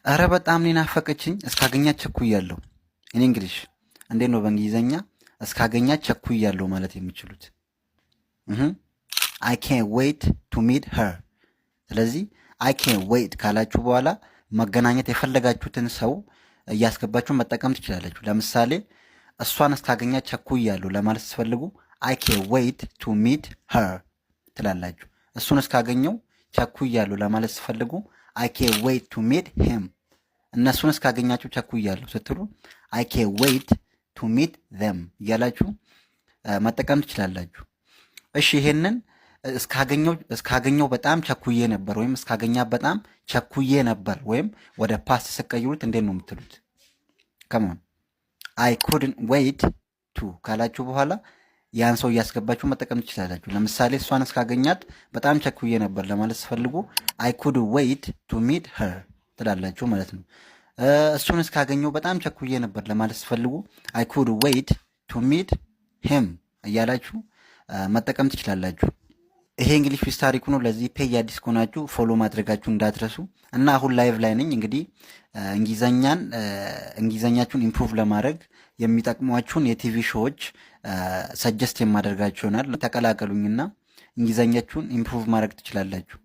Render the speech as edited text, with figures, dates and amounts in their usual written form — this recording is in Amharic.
እረ በጣም ነው የናፈቀችኝ፣ እስካገኛት ቸኩያለሁ። In English እንዴት ነው በእንግሊዘኛ እስካገኛት ቸኩያለሁ ማለት የሚችሉት? አይ ካንት ዌይት ቱ ሚት ሄር። ስለዚህ አይ ካንት ዌይት ካላችሁ በኋላ መገናኘት የፈለጋችሁትን ሰው እያስገባችሁ መጠቀም ትችላላችሁ። ለምሳሌ እሷን እስካገኛት ቸኩያለሁ ለማለት ስትፈልጉ አይ ካንት ዌይት ቱ ሚት ሄር ትላላችሁ። እሱን እስካገኘው ቸኩያለሁ ለማለት ስትፈልጉ አይ ካንት ዌይት ቱ ሚት ሂም። እነሱን እስካገኛቸው ቸኩያለሁ ስትሉ አይ ካንት ዌይት ቱ ሚት ዘም እያላችሁ መጠቀም ትችላላችሁ። እሺ፣ ይሄንን እስካገኘው በጣም ቸኩዬ ነበር ወይም እስካገኛት በጣም ቸኩዬ ነበር ወይም ወደ past ስትቀይሩት እንዴት ነው የምትሉት? Come on፣ I couldn't wait to ካላችሁ በኋላ ያን ሰው እያስገባችሁ መጠቀም ትችላላችሁ። ለምሳሌ እሷን እስካገኛት በጣም ቸኩዬ ነበር ለማለት ስትፈልጉ I couldn't wait to meet her ትላላችሁ ማለት ነው። እሱን እስካገኘው በጣም ቸኩዬ ነበር ለማለት ስትፈልጉ I couldn't wait to meet him እያላችሁ መጠቀም ትችላላችሁ። ይሄ English with ታሪኩ ነው። ለዚህ page አዲስ ከሆናችሁ follow ማድረጋችሁ እንዳትረሱ እና አሁን live ላይ ነኝ። እንግዲህ እንግሊዘኛችሁን improve ለማድረግ የሚጠቅሟችሁን የ TV show ዎች suggest የማደርጋችሁ ይሆናል። ተቀላቀሉኝና እንግሊዘኛችሁን improve ማድረግ ትችላላችሁ።